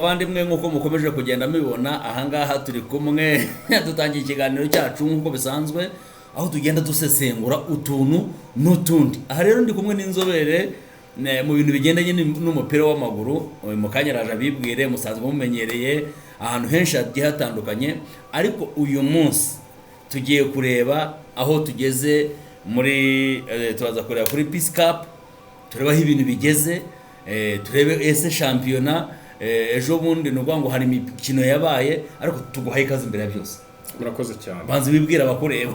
Bavandimwe, nk'uko mukomeje kugenda mubibona ahangaha, turi kumwe, dutangiye ikiganiro cyacu nk'uko bisanzwe, aho tugenda dusesengura utuntu n'utundi. Aha rero ndi kumwe n'inzobere mu bintu bigendanye n'umupira w'amaguru. Uyu mu kanya araje abibwire, musanzwe mumenyereye ahantu henshi hagiye hatandukanye, ariko uyu munsi tugiye kureba aho tugeze muri turaza kureba kuri Peace Cup, turebe aho ibintu bigeze, turebe ese shampiyona ejo bundi, ni ukuvuga ngo hari imikino yabaye. Ariko tuguhaye ikaze imbere ya byose. Murakoze cyane. Banza wibwira abakureba,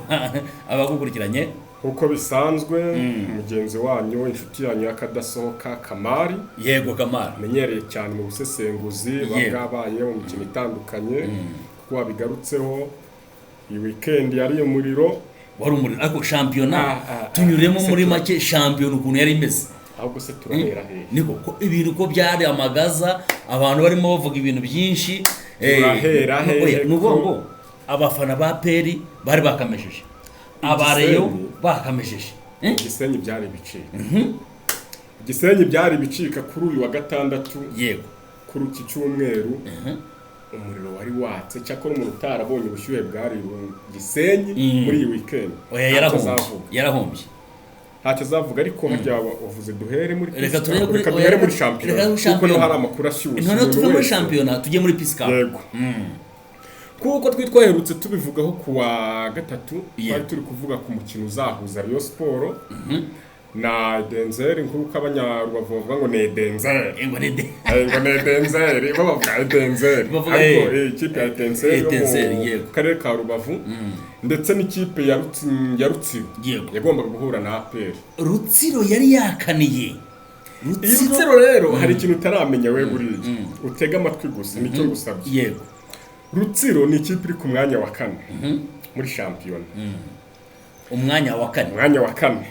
abagukurikiranye. Nk'uko bisanzwe, mugenzi wanyu, inshuti yanyu y'akadasohoka, Kamari. Yego, Kamari. Menyereye cyane mu busesenguzi buba bwabaye mu mikino itandukanye. Kuko wabigarutseho, iyi weekend yari umuriro. Wari umuriro, ariko shampiyona, Ah, ah, tunyuremo muri se make shampiyona ukuntu yari imeze. Ahubwo se turahera hehe? Niko ko ibintu ko byari amagaza, abantu barimo bavuga ibintu byinshi. Turahera hehe? Oya, ni ukuvuga ngo abafana ba APR bari bakamejeje, aba Rayon Gisenyi. bakamejeje. Eh? Igisenyi byari ibicika, Igisenyi byari ibicika kuri uyu wa gatandatu. Kuri iki cyumweru umuriro wari watse. Cyakora umuntu utarabonye ubushyuhe bwari Gisenyi muri iyi weekend, Oya, ntacyo yarahombye. azavuga. Yarahombye. Ntacyo azavuga. Ariko harya wavuze duhere muri Reka Peace turebe Cup. Reka oya, duhere muri reka shampiyona, muri kuko niho shampiyona. hari amakuru ashyushye. Noneho Umuntu tuve muri wese- shampiyona tujye muri Peace Cup. Yego, kuko twaherutse tubivugaho ku wa gatatu, twari turi kuvuga ku mukino uzahuza Rayon Sport na Etincelles, nk'uko Abanyarubavu bavuga ngo ni Etincelles. Ngo ni de Ngo ni Etincelles, bo bavuga Etincelles. Bavuga, ariko ikipe ya Etincelles yo Etincelles, mu karere ka Rubavu ndetse n'ikipe ya Rutsiro yagombaga guhura na APR. Rutsiro yari yakaniye. Iyi Rutsiro rero, hari ikintu utaramenya we buriya, utega amatwi gusa, nicyo ngusabye. Rutsiro ni ikipe iri ku mwanya wa kane muri shampiyona. Umwanya wa kane. Umwanya wa kane.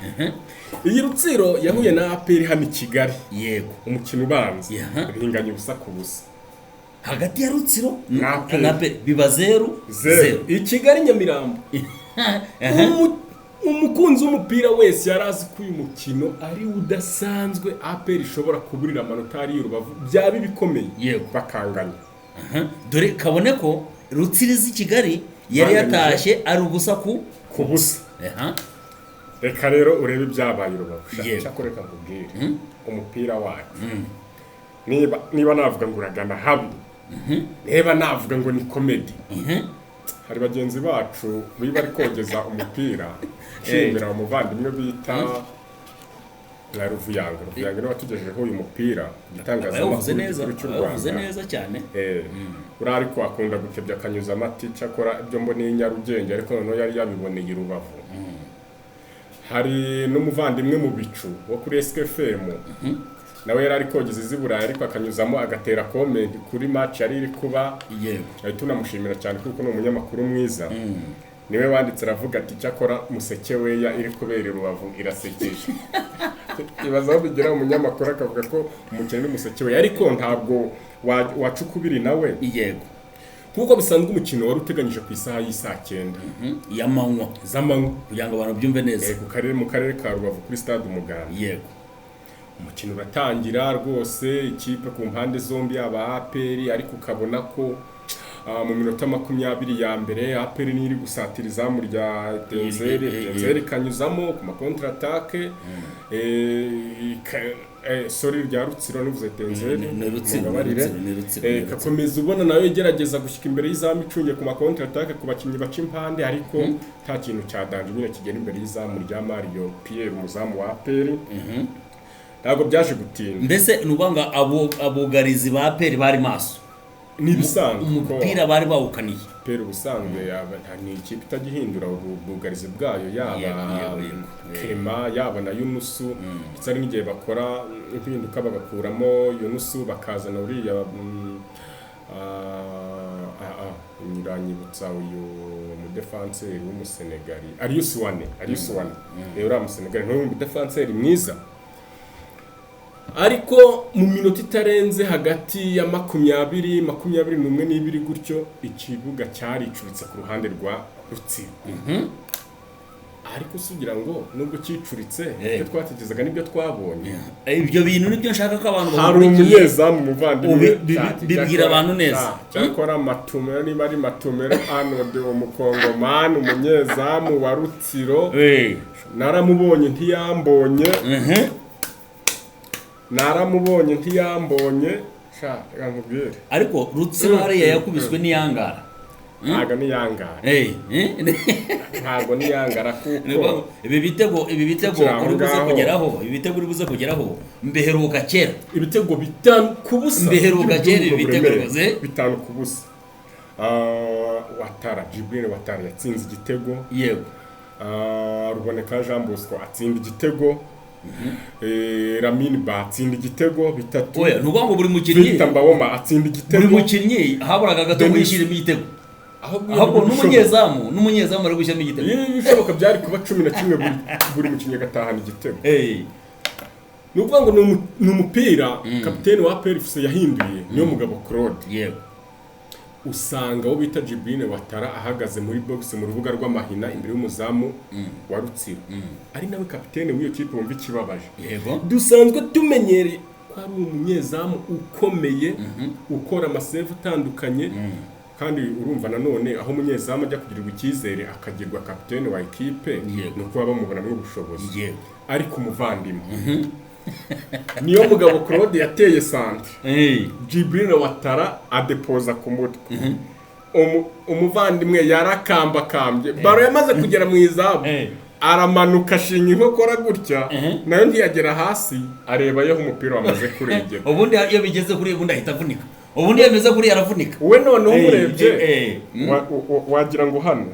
Iyi Rutsiro yahuye na APR hano i Kigali, umukino ubanza binganya 0-0. Hagati ya Rutsiro na APR. Na APR biba 0. 0 0. I Kigali, Nyamirambo. Umukunzi w'umupira wese yari azi ko uyu mukino ari udasanzwe, APR ishobora kuburira amanota ari i Rubavu, byaba ibikomeye bakanganya. Dore kabone ko Rutsiro izi Kigali yari Banganyije. yatashye ari ubusa ku Ku busa. Reka rero urebe ibyabaye i Rubavu. Cyakora reka nkubwire, umupira wacu, niba navuga ngo uragana habi, niba navuga ngo ni comedy, hari bagenzi bacu biba bari kogeza umupira. Nshimira umuvandimwe bita na Ruvuyanga. Ruvuyanga niwe watugejejeho uyu mupira, Abayavuze igitangazamakuru neza. gikuru cy'u Abayavuze Rwanda. neza cyane. Buriya ariko akunda gutebya akanyuza amati. Cyakora ibyo mboneye i Nyarugenge, ariko noneho yari yabiboneye i Rubavu. Hari n'umuvandimwe mu bicu wo kuri SKFM, nawe yari ari kogeza iz'i Burayi, ariko akanyuzamo agatera comment kuri match yari iri kuba. Tunamushimira cyane kuko ni umunyamakuru mwiza. Niwe wanditse aravuga ati: "Cyakora musekeweya iri kubera i Rubavu irasekeje." Ibaza aho bigera umunyamakuru akavuga ko umukino ni musekeweya, ariko ntabwo waca ukubiri nawe. Nk'uko bisanzwe, umukino wari uteganyije ku isaha y'isaa 9 Y'amanywa. z'amanywa. Kugira ngo abantu byumve neza. Ku karere, mu karere ka Rubavu, kuri stade Umuganda. Umukino uratangira rwose, ikipe ku mpande zombi, yaba APR, ariko ukabona ko mu minota 20 ya mbere APR niyo iri gusatira izamu rya Etincelles. Etincelles ikanyuzamo ku ma contre attaque, sorry, rya Rutsiro, nivuze Etincelles. Ni Rutsiro, ni Mubabarire. Rutsiro, ni Rutsiro, ni Rutsiro. Ikakomeza ubona nayo igerageza gushyika imbere y'izamu icungiye ku ma contre attaque, ku bakinnyi baca impande, ariko nta kintu cya danger nyine kigera imbere y'izamu rya Mario Pierre, umuzamu wa APR. Ntabwo byaje gutinda. Mbese ni ukuvuga ngo abugarizi ba APR bari maso. Ni ibisanzwe kuko Umupira bari bawukaniye. APR ubusanzwe ni ikipe itajya ihindura ubwugarizi bwayo, yaba Yego, yego, yego. Kema, yaba na Yunusu, ndetse hari n'igihe bakora impinduka bagakuramo Yunusu bakazana uriya nyiranyibutsa, uyu mudefanseri w'Umusenegali, Aliou Souané. Aliou Souané rero, uriya Musenegali ni umudefanseri mwiza. Ariko mu minota itarenze hagati ya 20, 21 n'ibiri gutyo, ikibuga cyaricuritse ku ruhande rwa Rutsiro. Ariko usugira ngo nubwo cyicuritse, ibyo twatekerezaga nibyo twabonye. Ibyo bintu nibyo nshaka ko abantu Hari bakurikiye. umunyezamu, umuvandimwe, Bibwira abantu neza. Cyakora Matumero, niba ari Matumero Anode, umukongomani, umunyezamu wa Rutsiro, naramubonye ntiyambonye. Naramubonye ntiyambonye. Sha, reka nkubwire. Ariko Rutsiro hariya yakubiswe n'iyangara. Ntabwo niyangara. Ntabwo niyangara kuko Ibi bitego Tukiri aho uri buze ngaho. kugeraho, ibi bitego uri buze kugeraho mbeheruka kera. Ibitego 5-0. Mbiheruka kera ibi bitego Uburemere. rwose. 5-0. Watara Jibril Watara yatsinze igitego. Ruboneka Jean Bosco atsinda igitego. Lamine Ba atsinda igitego, bitatu. Oya, ni ukuvuga ngo buri mukinnyi Victor Mbawoma atsinda buri igitego. mukinnyi haburaga gato ngo yishyiremo igitego. Ahubwo Ahubwo n'umunyezamu ari gushyiramo igitego. Iyo ibishoboka byari kuba 11, buri mukinnyi agatahana igitego. Ni ukuvuga ngo ni umupira kapiteni wa APR FC yahinduye, niyo mugabo Claude. Usanga uwo bita Jibril Watara ahagaze muri box, mu rubuga rw'amahina, imbere y'umuzamu wa Rutsiro, ari nawe kapiteni w'iyo kipe. Wumva ikibabaje? Yego. Dusanzwe tumenyereye ko ari umunyezamu ukomeye, ukora ama save atandukanye. Kandi urumva nanone aho umunyezamu ajya kugirirwa icyizere akagirwa kapiteni wa ekipe, ni uko baba bamubonamo ubushobozi. Ariko umuvandimwe niyo mugabo Claude yateye centre, Jibril Watara adepoza ku mutwe. Umuvandimwe yarakambakambye, ballon yamaze kugera mu izamu, aramanuka ashinga inkokora gutya, nayo ntiyagera hasi, areba aho umupira wamaze kurengera. Ubundi iyo bigeze kuri, ubundi ahita avunika, ubundi iyo bimeze kuri aravunika. We noneho umurebye, wagira ngo hano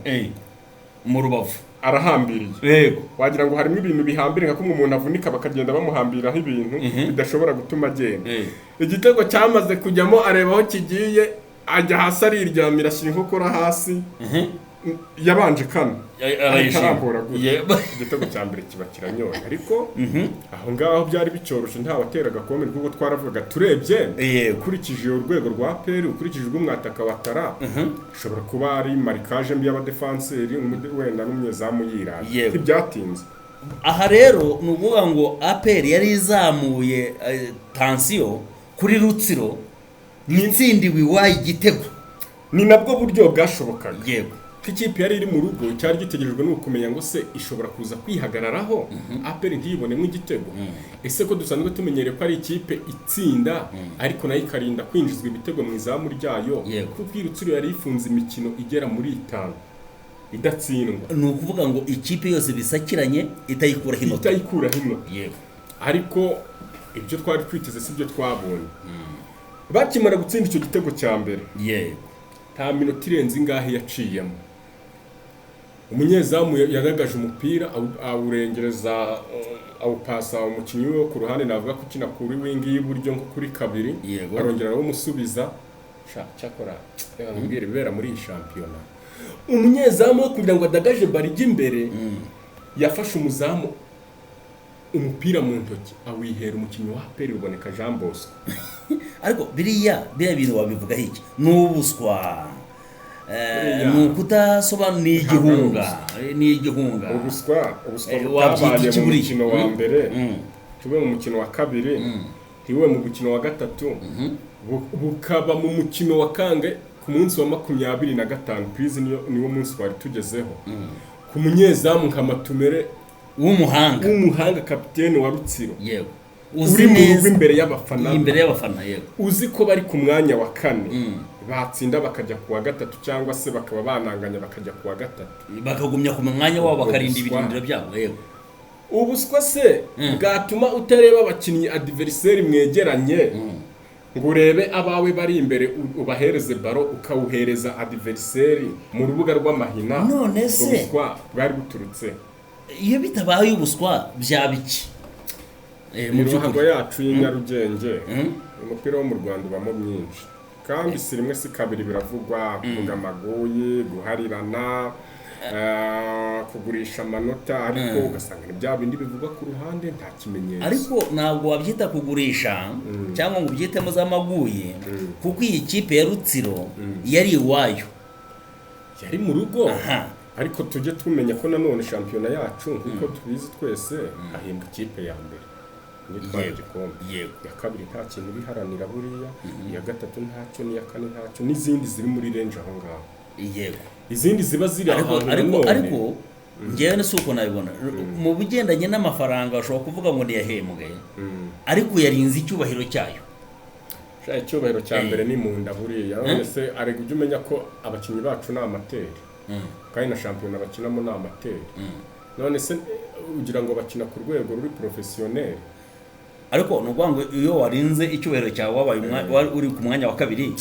Mu rubavu. arahambiriye. Wagira ngo harimo ibintu bihambira, nka kumwe umuntu avunika bakagenda bamuhambiraho ibintu bidashobora gutuma agenda. Igitego cyamaze kujyamo, areba aho kigiye, ajya hasi ariryamira, ashyira inkokora hasi. Yabanje kano Arayishima. arambura gutya, igitego cya mbere kiba kiranyoye. Ariko aho ngaho byari bicyoroshye, nta wateraga comment, kuko twaravugaga turebye, ukurikije urwego rwa APR, ukurikije urw'umwataka wa Tara, ishobora kuba ari marquage mbi y'abadefanseri, wenda n'umunyezamu yiraye. Ntibyatinze. Aha rero ni ukuvuga ngo APR yari izamuye tension kuri Rutsiro itsindiwe iwayo igitego. Ni nabwo buryo bwashobokaga, ko ikipe yari iri mu rugo, cyari gitegerejwe ni ukumenya ngo se ishobora kuza kwihagararaho APR ntiyibonemo igitego? Ese ko dusanzwe tumenyereye ko ari ikipe itsinda, ariko nayo ikarinda kwinjizwa ibitego mu izamu ryayo, kuko iyi Rutsiro yari ifunze imikino igera muri itanu idatsindwa. Ni ukuvuga ngo ikipe yose bisakiranye itayikuraho inota. Itayikuraho inota. Ariko ibyo twari twiteze si byo twabonye. Bakimara gutsinda icyo gitego cya mbere, nta minota irenze ingahe yaciyemo, umunyezamu yagaragaje umupira, awurengereza, awupasa umukinnyi we wo ku ruhande, navuga ko ukina kuri wing y'iburyo nko kuri kabiri, arongera arawumusubiza. Sha, cyakora reka nkubwire ibibera muri iyi shampiyona. Umunyezamu we, kugira ngo adagaje ballon ijya imbere, yafashe umuzamu umupira mu ntoki, awihera umukinnyi wa APR Ruboneka Jean Bosco. Ariko biriya bintu wabivugaho iki? Ni ubuswa? Buriya- Ni ukudasobanura, ni Ntabwo ari igihunga, ni igihunga. Ubuswa Wabyita butabaye iki mu buriya? mukino wa mbere, tube mu mukino wa kabiri, ntiwe mu mukino wa gatatu, bukaba mu mukino wa kange ku munsi wa 25 purize, niwo munsi wari tugezeho, ku munyezamu nka Matumere w'umuhanga, w'umuhanga, kapitene wa Rutsiro, uzi uri mu rugo neza imbere y'abafana, imbere y'abafana, yego. Uzi ko bari ku mwanya wa kane, batsinda bakajya ku wa gatatu, cyangwa se bakaba bananganya bakajya ku wa gatatu, bakagumya ku mwanya wabo, bakarinda Ubuswa. ibirindiro byabo, yego. Ubuswa se bwatuma utareba abakinnyi adversaire mwegeranye, ngo urebe abawe bari imbere, ubahereze ballon, ukawuhereza adversaire mu rubuga rw'amahina? None Ubwo se- buswa bwari buturutse Iyo bitabaye ubuswa byaba iki? Mu Mu ruhago by'ukuri yacu y'i Nyarugenge, umupira wo mu Rwanda ubamo myinshi, kandi si rimwe si kabiri biravugwa, kuvuga amagoyi, guharirana, kugurisha amanota, ariko ugasanga ni bya bindi bivugwa ku ruhande, nta kimenyetso. Ariko ntabwo wabyita kugurisha cyangwa ngo ubyitemo z'amaguye, kuko iyi kipe ya Rutsiro yari iwayo. Yari mu rugo. Aha. Ariko tujye tumenya ko nanone shampiyona yacu, nk'uko tubizi twese, hahembwa ikipe ya mbere nitwara igikombe. Iya kabiri nta kintu ibiharanira buriya, iya gatatu ntacyo, n'iya kane ntacyo, n'izindi ziri muri range aho ngaho. Izindi ziba ziri Ariko ahantu ariko nanone. Ariko ngewe si uko nabibona. Mu bigendanye n'amafaranga bashobora kuvuga ngo ntiyahembwe, ariko yarinze icyubahiro cyayo. Sha, icyubahiro cya mbere ni mu nda buriya. None se arega ujye umenya ko abakinnyi bacu ni amateur, kandi na shampiyona bakinamo ni amateur. None se ugira ngo bakina ku rwego ruri professionnel? Ariko ni ukuvuga ngo iyo warinze icyubahiro cyawe, wabaye wari uri ku mwanya wa kabiri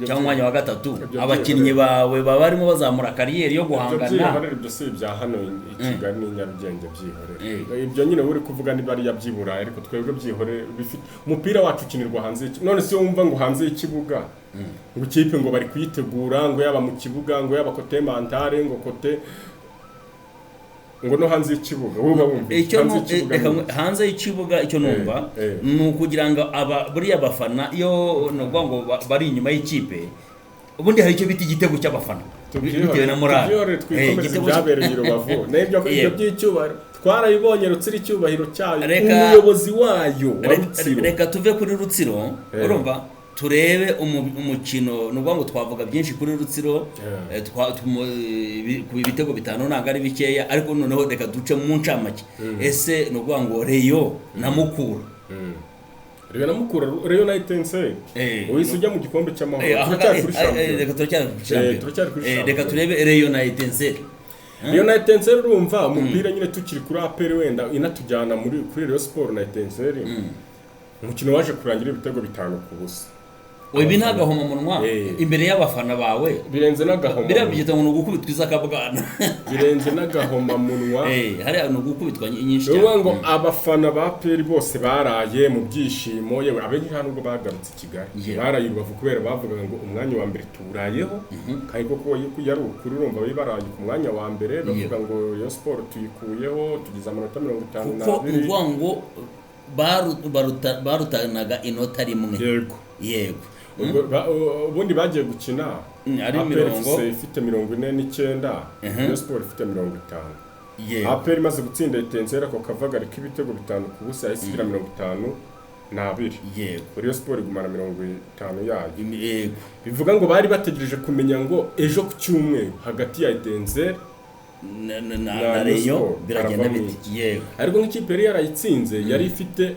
cyangwa umwanya wa gatatu, Ibyo abakinnyi bawe baba barimo bazamura carrière yo Ibyo guhangana. byihorere, ibyo si ibya hano i Kigali n'i Nyarugenge, byihorere. Ibyo nyine uri kuvuga niba ari iby'i Burayi, ariko twebwe byihorere, bifite umupira wacu ukinirwa hanze none se iyo wumva ngo hanze y'ikibuga, ngo ikipe ngo bari kuyitegura, ngo yaba mu kibuga, ngo yaba côté mental, ngo côté, ngo no hanze y'ikibuga, wowe uba wumva iki? Icyo Hanze y'ikibuga reka ni iki? Hanze y'ikibuga icyo numva ni ukugira ngo aba buriya bafana, iyo ni ukuvuga ngo bari inyuma y'ikipe, ubundi hari icyo bita igitego cy'abafana bitewe na morale. Tubyihorere, twikomereze. Ibyabereye i Rubavu n'ibyo, ibyo by'icyubahiro twarabibonye. Rutsiro icyubahiro cyayo, umuyobozi wayo wa Rutsiro. Reka tuve kuri Rutsiro. Urumva, turebe umukino. Ni ukuvuga ngo twavuga byinshi kuri Rutsiro. Ku ibitego 5 ntabwo ari bikeya, ariko noneho reka duce mu ncamake. Ese ni ukuvuga ngo Rayon na Mukura? Rayon na Mukura, Rayon na Etincelles, uhise ujya mu gikombe cy'amahoro. Aha Turacyari kuri shampiyona. Reka turacyari kuri shampiyona. Turacyari kuri Reka shampiyona. turebe Rayon na Etincelles. Rayon na Etincelles, urumva umupira nyine tukiri kuri APR, wenda inatujyana muri kuri Rayon Sport na Etincelles, umukino waje kurangira ibitego 5-0. Ibi ni agahomamunwa imbere y'abafana bawe. Birenze n'agahomamunwa. Biriya byita ngo ni ugukubitwa izakabwana. Birenze n'agahomamunwa. Hariya ni ugukubitwa nyinshi Ni ukuvuga cyane. ngo abafana ba APR bose baraye mu byishimo, yewe abenshi nta nubwo bagarutse i Kigali. Baraye i Rubavu kubera bavugaga ngo umwanya wa mbere tuwurayeho, kandi koko yari ukuri. Urumva bari baraye ku mwanya wa mbere, bavuga ngo Rayon Sport tuyikuyeho, tugize amanota mirongo itanu Kuko ni n'abiri. ukuvuga ngo barutanaga inota 1. Yego. Yego. Ubwo ubundi bagiye gukina Ari APR mirongo FC ifite 49, Rayon Sport ifite 50. APR imaze gutsinda Etincelles ako kavagari k'ibitego 5-0, yahise igira 52. Rayon Sport igumana 50 yayo. Bivuga ngo bari bategereje kumenya ngo ejo ku cyumweru hagati ya Etincelles Na na na Rayon Rayon Sport biragenda haravamo bite? iki? Ariko nk'ikipe yari yarayitsinze yari ifite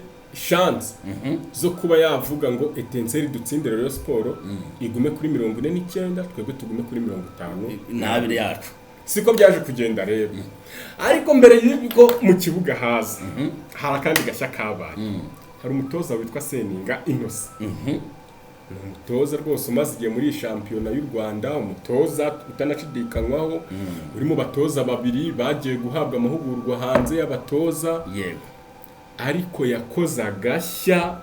chance zo kuba yavuga ngo Etincelles dutsindire, Rayon Sport igume kuri 49, twebwe tugume kuri 52 N'abiri yacu. Siko byaje kugenda rero. Ariko mbere y'uko mu kibuga haza, hari akandi gashya kabaye. Hari umutoza witwa Seninga Innocent, ni umutoza rwose umaze igihe muri iyi shampiyona y'u Rwanda, umutoza utanashidikanywaho, uri mu batoza babiri bagiye guhabwa amahugurwa hanze y'abatoza. Ariko yakoze agashya.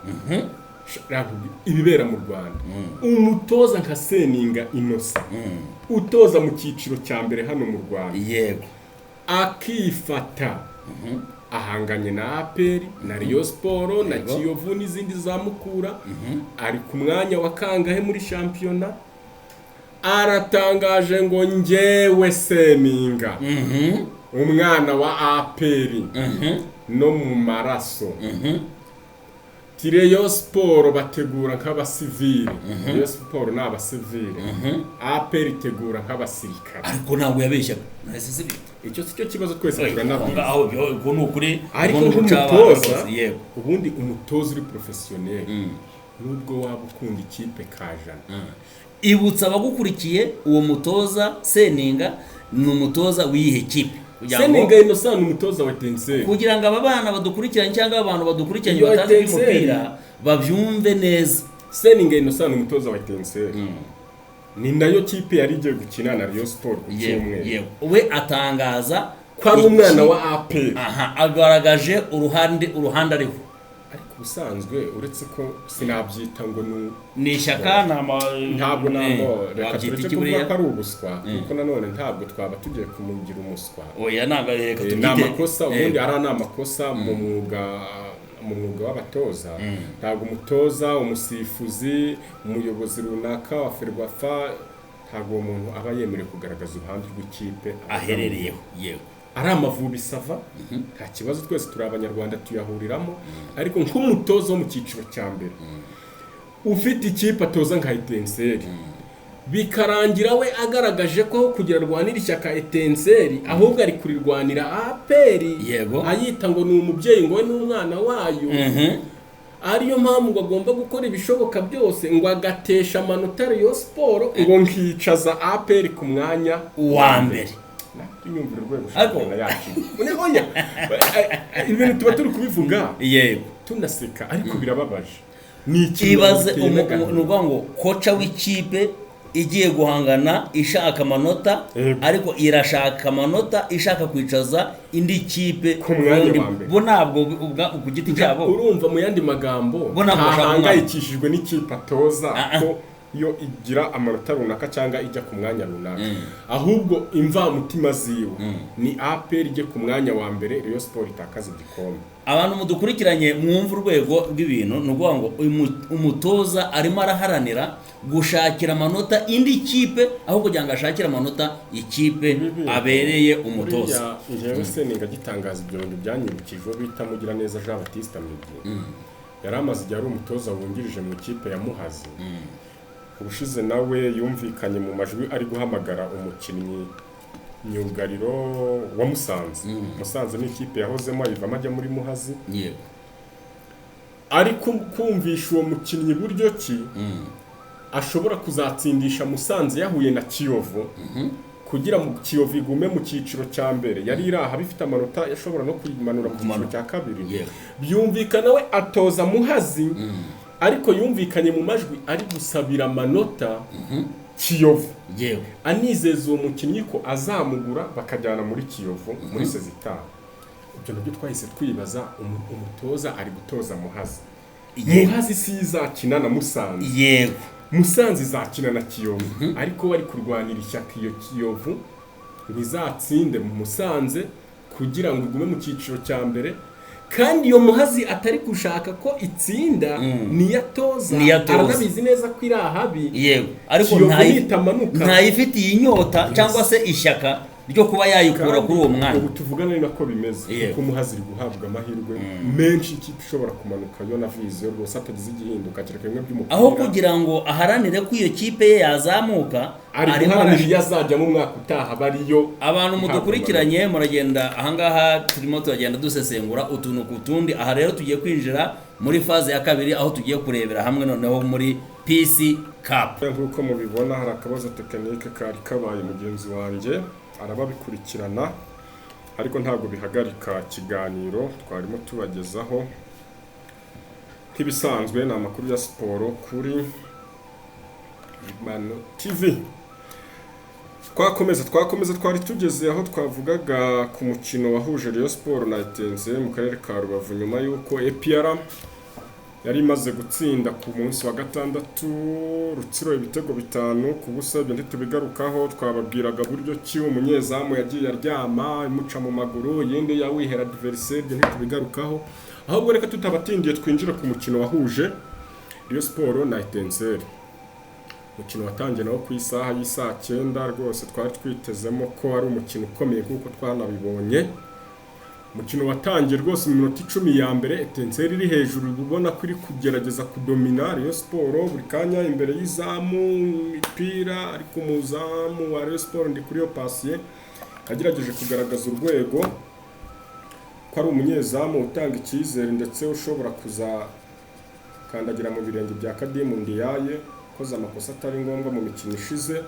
Ibibera mu Rwanda, umutoza nka Seninga Innocent utoza mu cyiciro cya mbere hano mu Rwanda, akifata ahanganye na APR na Rayon Sport na Kiyovu n'izindi za Mukura, ari ku mwanya wa kangahe muri shampiyona, aratangaje ngo njyewe Seninga, umwana wa APR no mu maraso, Rayon Sport bategura nk'abasivili, Rayon Sport ni abasivili, APR itegura nk'abasirikare. Ariko ntabwo yabeshyaga, nahise sibyo. Icyo si cyo kibazo, twese turanabizi. Aho ubwo ni ukuri. Ariko ubwo ni uguca abantu nk'umutoza, rwose, yego. Ubundi umutoza uri professionnel, nubwo waba ukunda ikipe kajana, Ibutsa abagukurikiye, uwo mutoza Seninga ni umutoza w'iyihe kipe? Kugira ngo Seninga Innocent ni umutoza wa Etincelles. Kugira ngo aba bana badukurikiranye cyangwa abantu badukurikiranye Iyo batazi Etincelles. iby'umupira babyumve neza. Seninga Innocent ni umutoza wa Etincelles, ni nayo kipe yari igiye gukina na Rayon Sport ku cyumweru. Yego, we atangaza Ko ari umwana wa APR. Aha agaragaje uruhande ariho. Ariko ubusanzwe, uretse ko sinabyita ngo ni Ni ishyaka, ni ama Ntabwo ntabwo, reka wabyita tureke iki kuvuga buriya? ko ari ubuswa, kuko nanone ntabwo twaba tugiye kumugira umuswa. Oya, ntabwo, reka Ni tubyite amakosa ubundi, ari ni amakosa mu mwuga w'abatoza. Ntabwo umutoza, umusifuzi, umuyobozi runaka wa FERWAFA, Ntabwo uwo muntu aba yemerewe kugaragaza uruhande rw'ikipe aherereyeho, yego. Ari Amavubi, ça va, nta kibazo, twese turi Abanyarwanda, tuyahuriramo. Ariko nk'umutoza wo mu cyiciro cya mbere ufite ikipe atoza nka Etincelles, bikarangira we agaragaje ko aho kugira arwanire ishyaka Etincelles, ahubwo ari kurirwanira APR, ayita ngo ni umubyeyi, ngo we n'umwana wayo, ariyo mpamvu ngo agomba gukora ibishoboka byose ngo agatesha amanota Rayon Sport, ngo nkicaza APR ku mwanya wa mbere. Tunyumvira urwego Ariko- shampiyona yacu. Oya, ibintu tuba turi kubivuga tunaseka, ariko birababaje, ni ikintu Ibaze giteye n'agahinda. ni ukuvuga ngo coach w'ikipe igiye guhangana ishaka amanota, ariko irashaka amanota ishaka kwicaza indi kipe ku mwanya wundi. wa mbere. Bo ntabwo ku giti cyabo. Urumva, mu yandi magambo, Bo ntabwo bashaka ntahangayikishijwe n'ikipe atoza Ah, ah. ko yo igira amanota runaka cyangwa ijya ku mwanya runaka, ahubwo imvamutima ziwe ni APR ijye ku mwanya wa mbere, Rayon Sport itakaza igikombe. Abantu mudukurikiranye, mwumva urwego rw'ibintu. Ni ukuvuga ngo uyu umutoza arimo araharanira gushakira amanota indi kipe aho kugira ngo ashakire amanota ikipe abereye umutoza. Buriya njyewe Seninga agitangaza ibyo bintu, byanyibukije uwo bita Mugiraneza Jean Baptiste Migi. Yari amaze igihe ari umutoza wungirije mu ikipe ya Muhazi. Ubushize nawe yumvikanye mu majwi ari guhamagara umukinnyi myugariro wa Musanze. Musanze ni ikipe yahozemo, ayivamo ajya muri Muhazi. Ari kumvisha uwo mukinnyi buryo ki ashobora kuzatsindisha Musanze yahuye na Kiyovu, kugira ngo Kiyovu igume mu cyiciro cya mbere yari iri aha bifite amanota yashobora no kuyimanura mu cyiciro Kumanuka. cya kabiri. Byumvikana we atoza Muhazi, ariko yumvikanye mu majwi ari gusabira amanota Kiyovu, anizeza uwo mukinnyi ko azamugura bakajyana muri Kiyovu muri sezitaha. Ibyo nabyo twahise twibaza, umutoza ari gutoza Muhazi, Muhazi si izakina na Musanze, Musanze izakina na Kiyovu, ariko bari kurwanira ishyaka iyo Kiyovu ngo izatsinde mu Musanze kugira ngo igume mu cyiciro cya mbere, kandi iyo Muhazi atari gushaka ko itsinda, niyo atoza. Niyo atoza. Aranabizi neza ko iri ahabi. Yego, ariko Kiyovu ntayi nitamanuka ntayifitiye inyota cyangwa se ishyaka ryo kuba yayikura Kandi kuri uwo mwanya. ubu tuvugana ni nako bimeze, kuko Muhazi iri guhabwa amahirwe menshi, ikipe ishobora kumanuka yo na Vision rwose hatagize igihinduka, kereka bimwe by'umupira. Aho kugira ngo aharanire ko iyo kipe ye yazamuka, ari arimo guharanira iyo azajyamo umwaka utaha bariyo. Abantu mudukurikiranye, muragenda ahangaha turimo turagenda dusesengura utuntu ku tundi. Aha rero tugiye kwinjira muri phase ya kabiri, aho tugiye kurebera hamwe noneho muri Peace Cup. Nk'uko mubibona, hari akabazo technique kari kabaye, mugenzi wanjye arababikurikirana, ariko ntabwo bihagarika ikiganiro twarimo tubagezaho. Nk'ibisanzwe ni amakuru ya siporo kuri Mano TV. Twakomeza, twari tugeze aho twavugaga ku mukino wahuje Rayon Sport na Etincelles mu karere ka Rubavu, nyuma y'uko APR yari imaze gutsinda ku munsi wa gatandatu Rutsiro ibitego 5-0. Ibyo ntitubigarukaho, twababwiraga buryo ki umunyezamu yagiye aryama imuca mu maguru, iyindi yawihera adversaire. Ibyo ntitubigarukaho, ahubwo reka tutabatindiye twinjire ku mukino wahuje Rayon Sport na Etincelles. Umukino watangiye nawo ku isaha y'isaa 9. Rwose twari twitezemo ko ari umukino ukomeye nk'uko twanabibonye. Umukino watangiye rwose mu minota 10 ya mbere Etincelles iri hejuru, ubona ko iri kugerageza kudomina Rayon Sport buri kanya imbere y'izamu imipira, ariko umuzamu wa Rayon Sport, Ndikuriyo Patient, yagerageje kugaragaza urwego ko ari umunyezamu utanga icyizere, ndetse ushobora kuzakandagira mu birenge bya Kadimu Ndiaye ukoze amakosa atari ngombwa mu mikino ishize.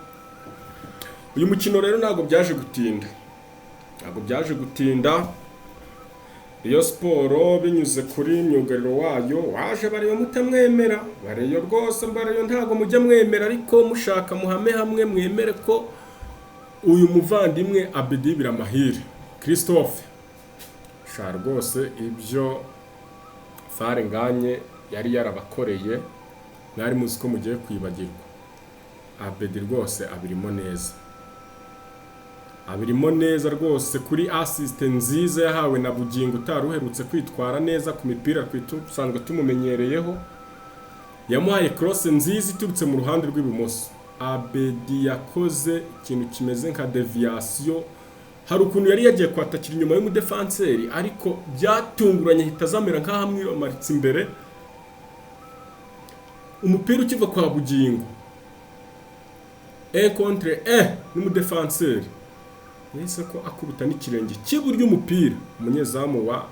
Uyu mukino rero ntabwo byaje gutinda. Rayon Sport binyuze kuri myugariro wayo waje bareba mutamwemera, bareyo rwose, bareyo ntabwo mujya mwemera, ariko mushaka muhame hamwe mwemere ko uyu muvandimwe Abedi Biramahire Christophe sha rwose ibyo Fall Ngagne yari yarabakoreye mwari muzi ko mugiye kwibagirwa. Abedi rwose abirimo neza, abirimo neza rwose kuri assist nziza yahawe na Bugingo utari uherutse kwitwara neza ku mipira usanzwe tumumenyereyeho. Yamuhaye cross nziza iturutse mu ruhande rw'ibumoso. Abedi yakoze ikintu kimeze nka déviation. Hari ukuntu yari yagiye kwatakira inyuma y'umudefanseri, ariko byatunguranye ahita azamera nk'aho amwiromaritse imbere. Umupira ukiva kwa Bugingo, un contre un n'umudefanseri, yahise ko akubita n'ikirenge cy'iburyo umupira. Umunyezamu wa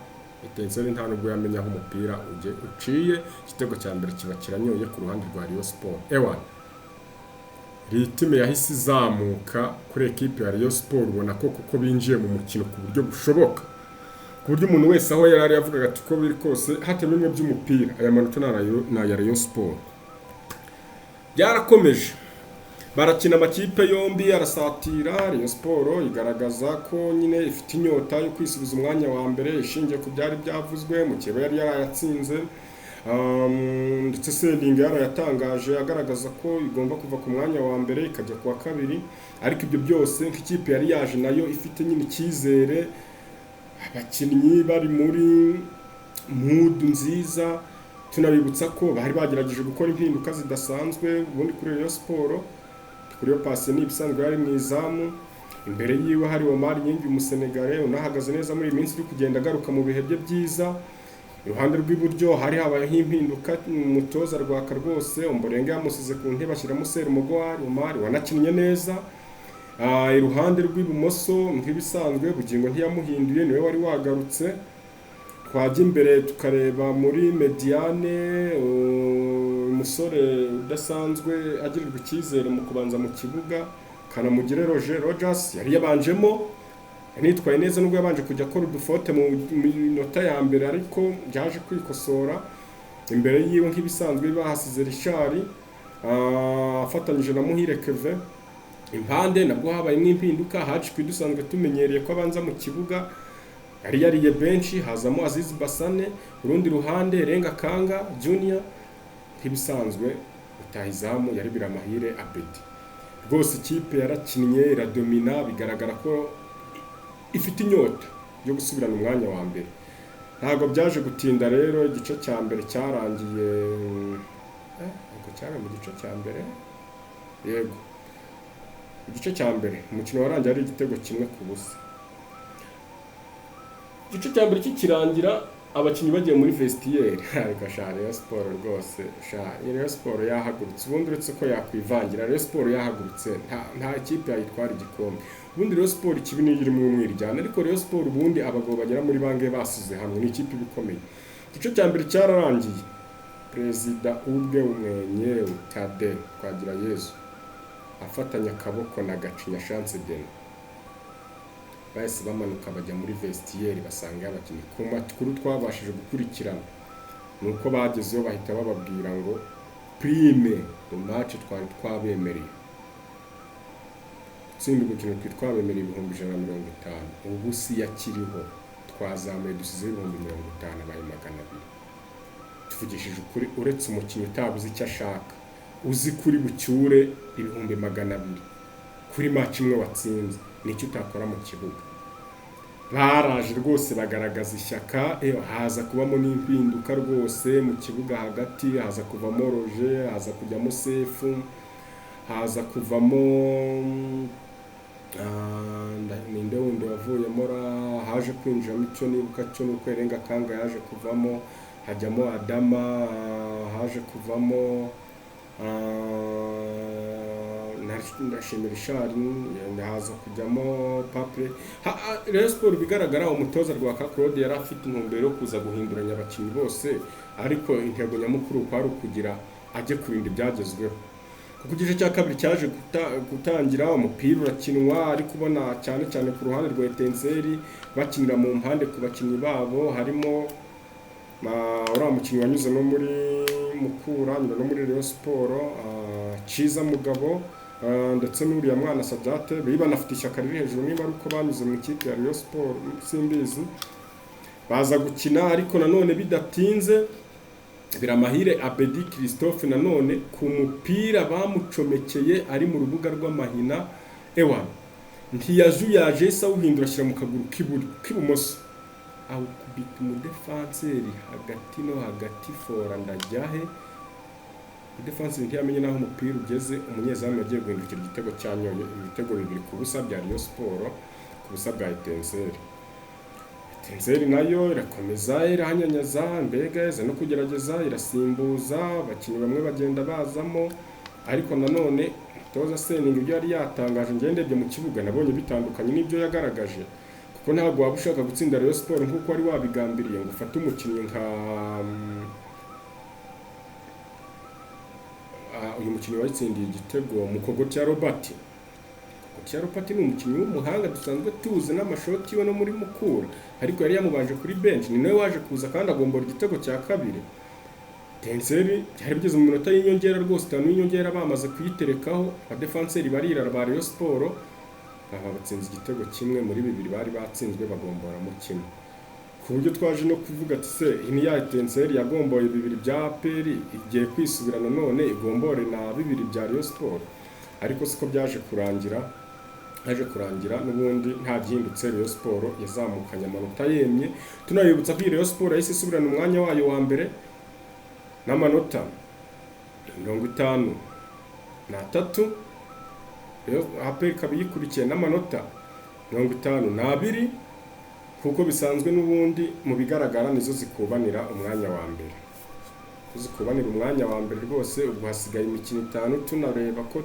Etincelles nta nubwo yamenya aho umupira ujye uciye. Igitego cya mbere kiba kiranyoye ku ruhande rwa Rayon Sport. Ewan, rythme yahise izamuka kuri ekipe ya Rayon Sport, ubona ko kuko binjiye mu mukino ku buryo bushoboka, ku buryo umuntu wese aho yari ari yavugaga ati: "Uko biri kose, hatema bimwe by'umupira, aya manota ni aya Rayon Sport." Byarakomeje, barakina, amakipe yombi arasatira. Rayon Sport igaragaza ko nyine ifite inyota yo kwisubiza umwanya wa mbere, ishingiye ku byari byavuzwe mukeba yari yarayatsinze. Ndetse Seninga yarayatangaje agaragaza ko igomba kuva ku mwanya wa mbere ikajya ku wa kabiri. Ariko ibyo byose, nk'ikipe yari yaje nayo ifite nyine icyizere, abakinnyi bari muri mood nziza. Tunabibutsa ko bari bagerageje gukora impinduka zidasanzwe. Ubundi kuri Rayon Sport, kuri iyo pasi ni ibisanzwe, yari mu izamu, imbere yiwe hari Omar Gning, Umusenegale unahagaze neza muri iyi minsi, uri kugenda agaruka mu bihe bye byiza. Iruhande rw'iburyo hari habayeho impinduka, umutoza Rwaka rwose Omborenga yamusize ku ntebe, ashyiramo Serumogo Omar wanakinnye neza. Iruhande rw'ibumoso, nk'ibisanzwe, Bugingo ntiyamuhinduye, niwe wari wagarutse. Twajya imbere tukareba muri médiane, umusore udasanzwe agirirwa icyizere mu kubanza mu kibuga, Kanamugire Roger Rogers, yari yabanjemo, yanitwaye neza nubwo yabanje kujya akora udufaute mu minota ya mbere, ariko byaje kwikosora. Imbere yiwe, nk'ibisanzwe, bahasize Richard afatanyije na Muhire Kevin. Impande nabwo habayemo impinduka. Haji Kwidu usanzwe tumenyereye ko abanza mu kibuga yari yariye benshi, hazamo Aziz Basane. Urundi ruhande, Renga Kanga Junior. Nk'ibisanzwe, rutahizamu yari Biramahire Abedi. Rwose ikipe yarakinnye, iradomina, bigaragara ko ifite inyota yo gusubirana umwanya wa mbere. Ntabwo byaje gutinda rero, igice cya mbere cyarangiye, ntabwo cyari mu gice cya mbere, yego, igice cya mbere umukino warangiye ari igitego 1-0. Igice cya mbere kikirangira, abakinnyi bagiye muri vestiaire, ariko sha, Rayon Sport rwose, sha, Rayon Sport yahagurutse. Ubundi uretse ko yakwivangira, Rayon Sport yahagurutse, nta kipe yayitwara igikombe. Ubundi Rayon Sport ikibi niyo irimo umwiryane, ariko Rayon Sport ubundi abagabo bagera muri bangahe basize hamwe, ni ikipe iba ikomeye. Igice cya mbere cyararangiye, perezida ubwe umwenyewe Tade Twagirayezu afatanya akaboko na Gacinya Chance Denis, bahise bamanuka bajya muri vestiaire, basanga abakinnyi. Ku makuru twabashije gukurikirana ni uko bagezeyo bahita bababwira ngo prime de match twari twabemereye, gutsinda umukino twari twabemereye 150,000, ubu si yakiriho, twazamuye dusizeho 50,000, abaye 200. Tuvugishije ukuri, uretse umukinnyi utabuze icyo ashaka, uzi kuri bucyure 200,000 kuri match imwe watsinze, nicyo utakora mu kibuga? Baraje rwose bagaragaza ishyaka. Haza kubamo n'impinduka rwose mu kibuga hagati, haza kuvamo Roger, haza kujyamo Sefu, haza kuvamo ninde wundi wavuyemo ra? Haje kwinjiramo, icyo nibuka cyo nuko Erenga Kanga yaje kuvamo, hajyamo Adama, haje kuvamo ndashimira Richard, haza kujyamo Papre. Rayon Sport, bigaragara umutoza Rwaka Claude yari afite intumbero yo kuza guhinduranya abakinnyi bose, ariko intego nyamukuru kwari ukugira ajye kurinda ibyagezweho, kuko igice cya kabiri cyaje gutangira, umupira urakinwa, ariko ubona cyane cyane ku ruhande rwa Etincelles bakinira mu mpande ku bakinnyi babo, harimo uriya mukinnyi wanyuze no muri Mukura, anyura no muri Rayon Sport, Ciza Mugabo, ndetse n'uriya mwana Sadate. Bari banafite ishyaka riri hejuru, niba ari uko banyuze mu ikipe ya Rayon Sport simbizi. Baza gukina, ariko nanone bidatinze Biramahire Abedi Christophe nanone ku mupira bamucomekeye ari mu rubuga rw'amahina, ewa, ntiyajuyaje, yahise awuhindura ashyira mu kaguru k'ibumoso, awukubita umudefanseri hagati no hagati, fora ndajyahe. Defense ntiyamenye n'aho umupira ugeze, umunyezamu yagiye guhindukira, igitego cyanyoye. Ibitego 2-0 bya Rayon Sport ku busa bwa Etincelles. Etincelles nayo irakomeza irahanyanyaza, mbega iza no kugerageza, irasimbuza abakinnyi bamwe bagenda bazamo, ariko nanone umutoza Seninga ibyo yari yatangaje, njye ndebye mu kibuga nabonye bitandukanye n'ibyo yagaragaje, kuko ntabwo waba ushaka gutsinda Rayon Sport nk'uko wari wabigambiriye ngo ufate umukinnyi nka uyu mukinnyi wayitsindiye igitego, Mukogotya Robert. Mukogotya Robert ni umukinnyi w'umuhanga dusanzwe tuzi n'amashoti iwe no muri Mukura, ariko yari yamubanje kuri bench, ni nawe waje kuza kandi agombora igitego cya kabiri. Etincelles byari bigeze mu minota y'inyongera rwose, 5 y'inyongera bamaze kuyiterekaho, abadefanseri barirara ba Rayon Sport, baba batsinze igitego kimwe muri bibiri bari batsinzwe, bagomboramo kimwe, ku buryo twaje no kuvuga ati: "Se iyi ni ya Etincelles yagomboye bibiri bya APR, igiye kwisubira nanone igombore na bibiri bya Rayon Sport?" Ariko siko byaje kurangira, haje kurangira n'ubundi nta gihindutse, Rayon Sport yazamukanye amanota yemye. Tunabibutsa ko iyi Rayon Sport yahise isubirana umwanya wayo wa mbere n'amanota 53, APR ikaba iyikurikiye n'amanota 52. Kuko bisanzwe n'ubundi mu bigaragara nizo zikubanira umwanya wa mbere, zikubanira umwanya wa mbere rwose. Ubwo hasigaye imikino 5, tunareba ko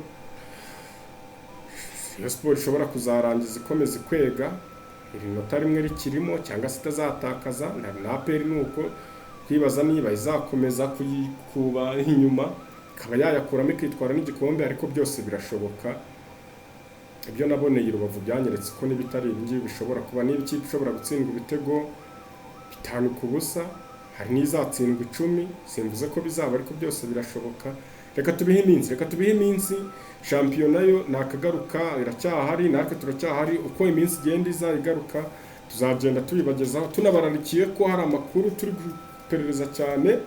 Rayon Sport ishobora kuzarangiza ikomeza ikwega iri nota rimwe rikirimo cyangwa se itazatakaza, na APR ni uko, kwibaza niba izakomeza kuyikuba inyuma ikaba yayakuramo ikitwara n'igikombe, ariko byose birashoboka. Ibyo naboneye i Rubavu byanyeretse ko n'ibitari ibi ngibi bishobora kuba. Niba ikipe ishobora gutsindwa ibitego 5-0, hari n'izatsindwa 10. Simvuze ko bizaba, ariko byose birashoboka. Reka tubihe iminsi, reka tubihe iminsi. Shampiyona yo nakagaruka, iracyahari, natwe turacyahari. Uko iminsi igenda iza igaruka tuzagenda tubibagezaho. Tunabararikiye ko hari amakuru turi guperereza cyane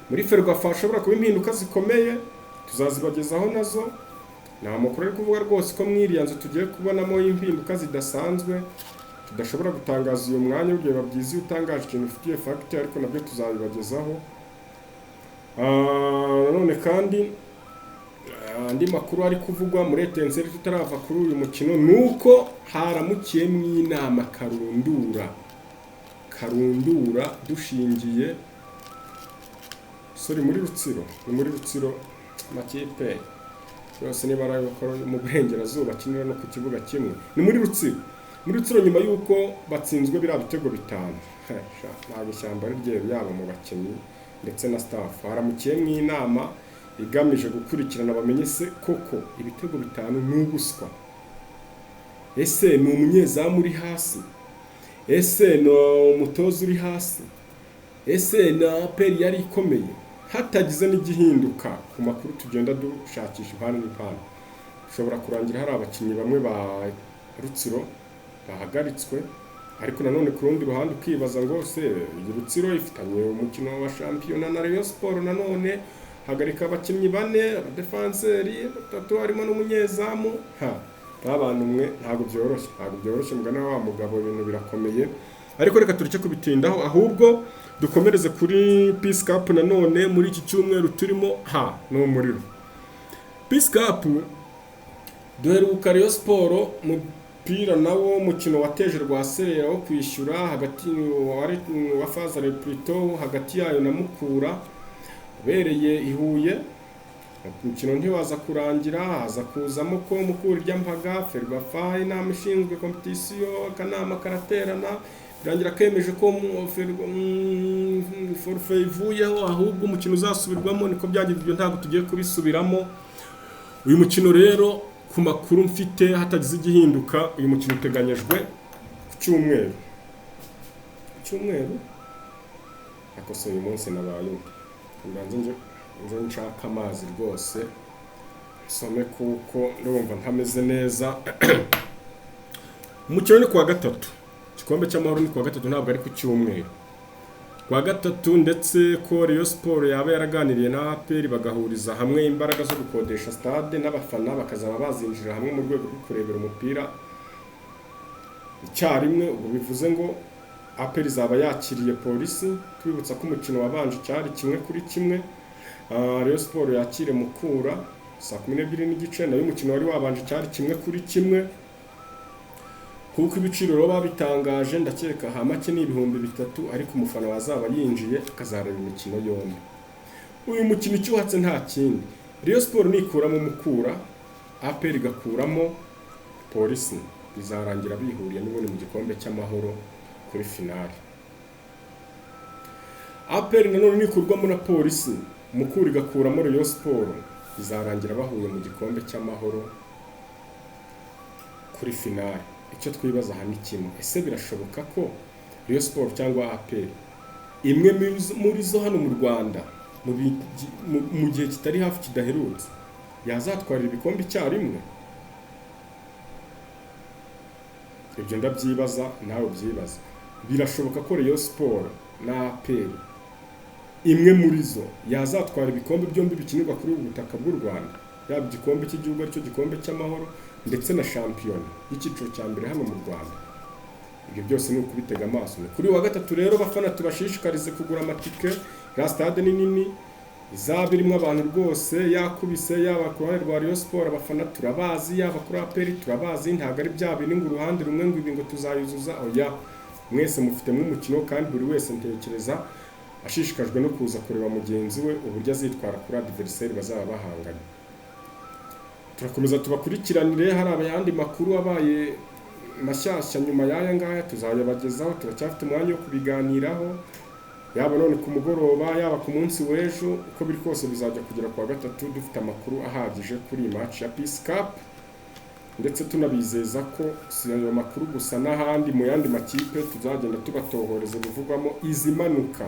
muri Ferwafa, hashobora kuba impinduka zikomeye, tuzazibagezaho nazo. Ni amakuru ari kuvuga rwose ko muri iriya nzu tugiye kubonamo impinduka zidasanzwe tudashobora gutangaza uyu mwanya. Biba byiza iyo utangaje ikintu ufitiye fact, ariko nabyo tuzabibagezaho. Nanone kandi andi makuru ari kuvugwa muri Etincelles tutarava kuri uyu mukino ni uko haramukiyemo inama karundura, karundura dushingiye, sorry, muri Rutsiro, ni muri Rutsiro. Amakipe yose niba ari ayo mu burengerazuba akinira no ku kibuga kimwe, ni muri Rutsiro. Muri Rutsiro nyuma y'uko batsinzwe biriya bitego 5, ntabwo ishyamba ari ryeru, yaba mu bakinnyi ndetse na staff, haramukiyemo inama igamije gukurikirana bamenye se koko ibitego 5 ni ubuswa, ese ni umunyezamu uri hasi, ese ni umutoza uri hasi, ese ni APR yari ikomeye? Hatagize n'igihinduka ku makuru tugenda dushakisha impande n'impande, ushobora kurangira hari abakinnyi bamwe ba Rutsiro bahagaritswe. Ariko nanone ku rundi ruhande ukibaza ngo: se iyi Rutsiro ifitanye umukino wa shampiyona na Rayon Sport, nanone hagarika abakinnyi bane, abadefanseri batatu harimo n'umunyezamu? Ha n'abantu mwe, ntabwo byoroshye, ntabwo byoroshye mugana wa mugabo, ibintu birakomeye. Ariko reka tureke kubitindaho, ahubwo dukomereze kuri Peace Cup. Nanone muri iki cyumweru turimo ha ni umuriro. Peace Cup duheruka Rayon Sport umupira nawo umukino wateje rwaserera wo kwishyura hagati wa Fazare Plutôt hagati yayo na Mukura ubereye i Huye. Umukino ntiwaza kurangira, haza kuzamo ko Mukura irya mpaga Ferwafa, inama ishinzwe compétition, akanama karaterana, birangira kemeje ko forfait ivuyeho, ahubwo umukino uzasubirwamo. Niko byagenze, ibyo ntabwo tugiye kubisubiramo. Uyu mukino rero, ku makuru mfite, hatagize igihinduka, uyu mukino uteganyijwe ku cyumweru, ku cyumweru. Ariko se uyu munsi nabaye undi? Mbanze nje nshaka amazi rwose nsome, kuko ndumva ntameze neza. Umukino ni kuwa gatatu, igikombe cy'amahoro ni kuwa gatatu, ntabwo ari ku cyumweru, kuwa gatatu. Ndetse ko Rayon Sport yaba yaraganiriye na APR bagahuriza hamwe imbaraga zo gukodesha stade n'abafana bakazaba bazinjira hamwe mu rwego rwo kurebera umupira icyarimwe. Ubwo bivuze ngo APR izaba yakiriye Polisi. Tubibutsa ko umukino wabanje cyari 1-1. Rayon Sport yakire Mukura saa 12:30, nayo umukino wari wabanje cyari 1-1. Kuko ibiciro rero babitangaje, ndakeka ha make ni 3000, ariko umufana wazaba yinjiye akazareba imikino yombi. Uyu mukino icyo uhatse nta kindi, Rayon Sport nikuramo Mukura, APR igakuramo Polisi, bizarangira bihuriye n'ubundi mu gikombe cy'Amahoro kuri finale. APR nanone nikurwamo na Polisi, Mukura igakuramo Rayon Sport, bizarangira bahuye mu gikombe cy'Amahoro kuri finale. Icyo twibaza aha ni kimwe: ese birashoboka ko Rayon Sport cyangwa APR, imwe muri zo hano mu Rwanda, mu gihe kitari hafi kidaherutse, yazatwarira ibikombe icyarimwe? Ibyo ndabyibaza, nawe ubyibaza. Birashoboka ko Rayon Sport na APR, imwe muri zo, yazatwara ibikombe byombi bikinirwa kuri ubu butaka bw'u Rwanda, yaba igikombe cy'igihugu aricyo gikombe cy'Amahoro, ndetse na shampiyona y'icyiciro cya mbere hano mu Rwanda? Ibyo byose ni ukubitega amaso. Ni kuri uyu wa gatatu rero, bafana, tubashishikarize kugura amatike. Ya stade ni nini, izaba irimo abantu rwose yakubise, yaba ku ruhande rwa Rayon Sport abafana turabazi, yaba kuri APR turabazi. Ntabwo ari bya bindi ngo uruhande rumwe ngo ibi ngo tuzayuzuza, oya. Mwese mufitemo umukino, kandi buri wese ntekereza ashishikajwe no kuza kureba mugenzi we uburyo azitwara kuri adversaire bazaba bahanganye. Turakomeza tubakurikiranire. Hari ayandi makuru abaye mashyashya nyuma y'aya ngaya tuzayabagezaho. Turacyafite umwanya wo kubiganiraho, yaba none ku mugoroba, yaba ku munsi w'ejo. Uko biri kose bizajya kugera ku wa gatatu dufite amakuru ahagije kuri iyi match ya Peace Cup, ndetse tunabizeza ko si ayo makuru gusa, n'ahandi mu yandi makipe tuzagenda tubatohoreza ibivugwamo. Izimanuka,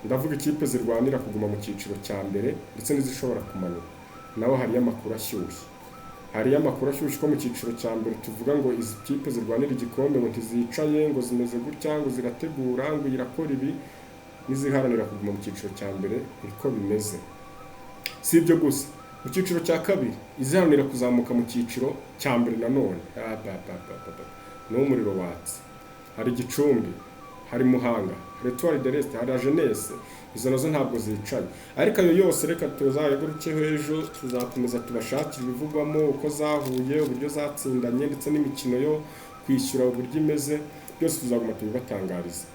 ndavuga ikipe zirwanira kuguma mu cyiciro cya mbere ndetse n'izishobora kumanuka, naho hariyo amakuru ashyushye. Hariyo amakuru ashyushye ko mu cyiciro cya mbere tuvuga ngo izi kipe zirwanira igikombe ngo ntizicaye, ngo zimeze gutya, ngo zirategura, ngo irakora ibi, n'iziharanira kuguma mu cyiciro cya mbere niko bimeze. Si ibyo gusa, mu cyiciro cya kabiri iziharanira kuzamuka mu cyiciro cya mbere nanone, ah, ba, ba, ba, ba, ba. Ni umuriro watse. Hari Gicumbi, hari Muhanga, hari Etoile de l'Est, hari Jeunesse, izo nazo ntabwo zicaye. Ariko ayo yose reka tuzayagarukeho ejo. Tuzakomeza tubashakire ibivugwamo, uko zahuye, uburyo zatsindanye, ndetse n'imikino yo kwishyura uburyo imeze, byose tuzaguma tubibatangariza.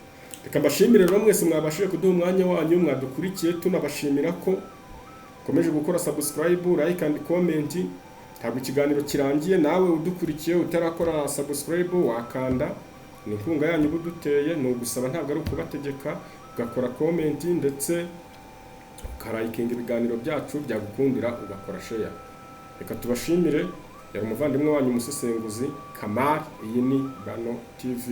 Reka mbashimire rero mwese mwabashije kuduha umwanya wanyu, mwadukurikiye. Tunabashimira ko ukomeje gukora subscribe, like and comment. Ntabwo ikiganiro kirangiye, nawe udukurikiye utarakora subscribe wakanda, ni inkunga yanyu uba uduteye. Ni ugusaba, ntabwo ari ukubategeka. Ugakora comment ndetse ukarayikinga ibiganiro byacu, byagukundira ugakora share. Reka tubashimire. Yari umuvandimwe wanyu umusesenguzi Kamari. Iyi ni Bano TV.